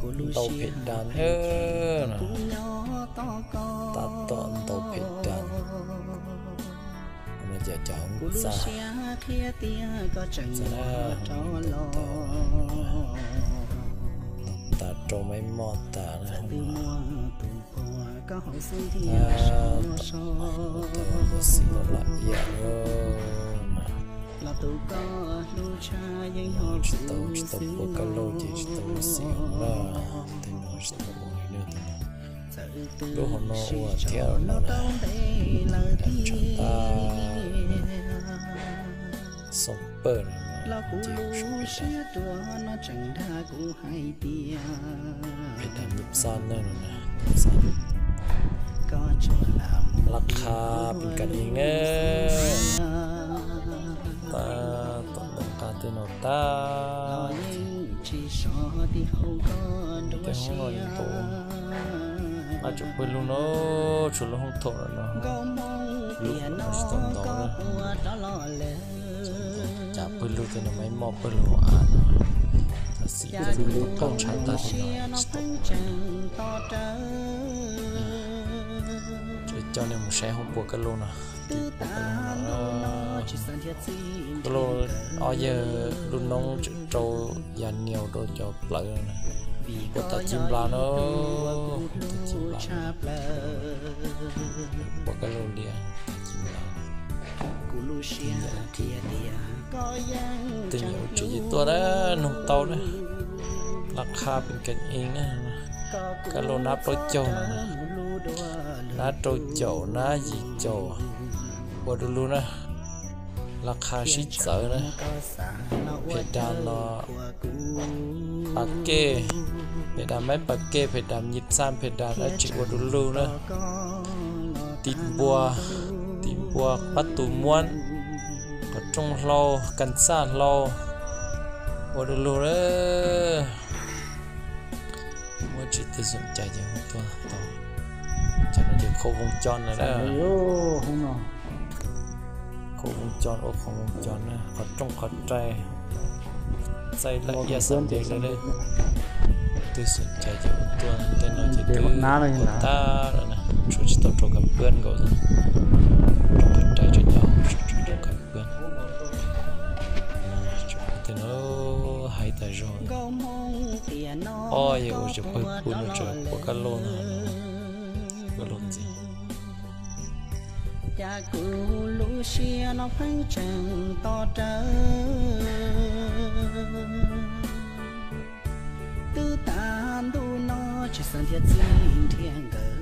Ntau phem dam, tab tom ntau phem dam. No ces cov hoob txaj, ntau tas rau maib moj tas na. Ua xim no lam iam lawm. Tsis tau, tsis tau puas kab lauj ces tsis tau ua xim na. Tej no tsis tau ua li na. Lub hauv no ua thiab no na. Tag xoo pawg no ces phem dam nyib xaj na no na. Laj qha pes kas ib na. Tab tom ntau qab tej no tag. Tej hoob no ntau, qab tseem pawg lug no, tshuav lub hoob thaum no, lub no tsis tau ntau na. Cas pawg lug tej no maib moj pawg lug av no, tab sis qab tshaj tag tej no tsis tau. Coj nej mus saib hoob puas kab lauj no. Kab lauj ob yawg lub noob tseem rau yas nias rau cov plawv na. Puas tas ci nplas no, tas ci nplas, puas kab lauj lias tas ci nplas. Tej nyuam ua tsev yeej tuaj na, noog tau na. Laj qha pes kas ib na. Kab lauj nab plaub caug no, nab rau caum, nab yim caum, ua du lug na. Laj qha sib txawv na. Phem dam no pas kej, phem dam maib pas kej, phem dam nyib xaj, phem dam dab tsi ua du lug na. Tim npua, tim npua pab tus muab, qhov rooj hlau, kas xaj hlau, ua du lug na. Muaj tsis twg xom cai ces hu tuaj tau. Cov no ces khau voos cos na. Khau voos cos, ua khau voos cos na, qhov rooj qhov rai, txaij laj iab xam ntev lawm na. Twg xom cai ces hu tuaj, tej no ces twb ua tag lawm na, tshuav tsis tau rau kam pab nkaus. Rooj qhov rai tseem nyob, tshuav tsis tau rau kam pab. Tej no hais tas zog. Ob yawg ua tsev pawg pw no tseem puas kab lauj no, kab lauj ntxiv. Cas kuv lub siab no pheej tseem to rawv. Twb tas ntuj no tsis xav nrhiav txij nrhiav nkawm.